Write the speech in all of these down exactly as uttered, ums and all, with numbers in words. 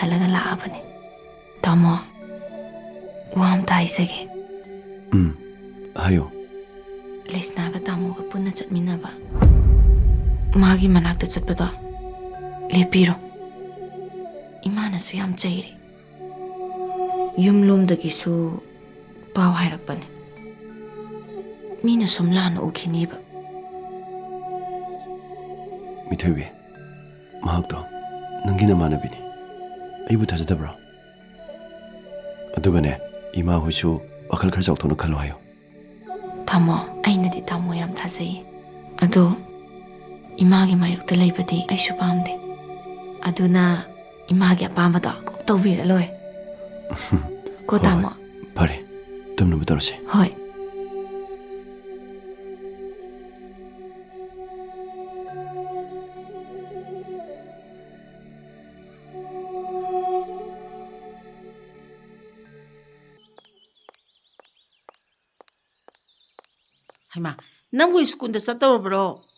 ꯍꯜꯂꯒ ꯂꯥꯛꯑꯕꯅꯦ꯫ ꯇꯥꯃꯣ, ꯋꯥ ꯑꯝꯇ ꯍꯥꯏꯖꯒꯦ꯫ ꯎꯝ, ꯍꯥꯏꯌꯣ꯫ ꯂꯤꯁꯅꯥꯒ ꯇꯥꯃꯣꯒ ꯄꯨꯟꯅ ꯆꯠꯃꯤꯟꯅꯕ ꯃꯥꯒꯤ ꯃꯅꯥꯛꯇ ꯆꯠꯄꯗꯣ ꯂꯦꯞꯄꯤꯔꯣ꯫ ꯏꯃꯥꯅꯁꯨ ꯌꯥꯝ ꯆꯩꯔꯦ꯫ ꯌꯨꯝꯂꯣꯝꯗꯒꯤꯁꯨ ꯄꯥꯎ ꯍꯥꯏꯔꯛꯄꯅꯦ꯫ ꯃꯤꯅ ꯁꯨꯝ ꯂꯥꯟꯅ ꯎꯈꯤꯅꯤꯕ꯫ ꯃꯤꯊꯣꯏꯕꯤ, ꯃꯍꯥꯛꯇꯣ ꯅꯪꯒꯤ ꯅꯃꯥꯟꯅꯕꯤꯅꯤ꯫ ꯑꯩꯕꯨ ꯊꯥꯖꯗꯕ꯭ꯔꯣ? ꯑꯗꯨꯒꯅꯦ, ꯏꯃꯥ ꯍꯣꯏꯁꯨ ꯋꯥꯈꯜ ꯈꯔ ꯆꯥꯎꯊꯣꯛꯅ ꯈꯜꯂꯣ ꯍꯥꯏꯌꯣ꯫ ꯇꯥꯃꯣ, ꯑꯩꯅꯗꯤ ꯇꯥꯃꯣ ꯌꯥꯝ ꯊꯥꯖꯩꯌꯦ꯫ ꯑꯗꯣ ꯏꯃꯥꯒꯤ ꯃꯥꯌꯣꯛꯇ ꯂꯩꯕꯗꯤ ꯑꯩꯁꯨ ꯄꯥꯝꯗꯦ꯫ ꯑꯗꯨꯅ ꯏꯃꯥꯒꯤ ꯑꯄꯥꯝꯕꯗꯣ ꯀꯣꯛ ꯇꯧꯕꯤꯔ ꯂꯣꯏꯔꯦ꯫ ꯀꯣ ꯍꯣꯏ, ꯇꯥꯃꯣ? ꯍꯣꯏ꯫ ꯐꯔꯦ, ꯇꯨꯝꯅꯕ ꯇꯧꯔꯁꯦ꯫ ꯍꯣꯏ꯫ ꯍꯩꯃꯥ, ꯅꯪꯕꯨ ꯁ꯭ꯀꯨꯜꯗ ꯆꯠꯇꯧꯔꯕ꯭ꯔꯣ?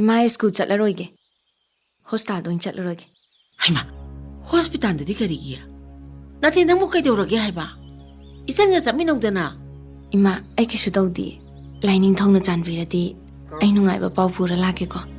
ꯏꯃꯥ, ꯁ꯭ꯀꯨꯜ ꯆꯠꯂꯔꯣꯏꯒꯦ꯫ ꯍꯣꯁꯇꯥꯜꯗ ꯑꯣꯏꯅ ꯆꯠꯂꯨꯔꯒꯦ꯫ ꯍꯩꯃꯥ, ꯍꯣꯁꯄꯤꯇꯥꯜꯗꯗꯤ ꯀꯔꯤꯒꯤ? ꯅꯠꯇꯦ, ꯅꯪꯕꯨ ꯀꯩꯗꯧꯔꯒꯦ ꯍꯥꯏꯕ? ꯏꯆꯟꯒ ꯆꯠꯃꯤꯟꯅꯧꯗꯅ꯫ ꯏꯃꯥ, ꯑꯩ ꯀꯩꯁꯨ ꯇꯧꯗꯤꯌꯦ꯫ ꯂꯥꯏꯅꯤꯡꯊꯧꯅ ꯆꯥꯟꯕꯤꯔꯗꯤ ꯑꯩ ꯅꯨꯡꯉꯥꯏꯕ ꯄꯥꯎ ꯄꯨꯔ ꯂꯥꯛꯀꯦꯀꯣ꯫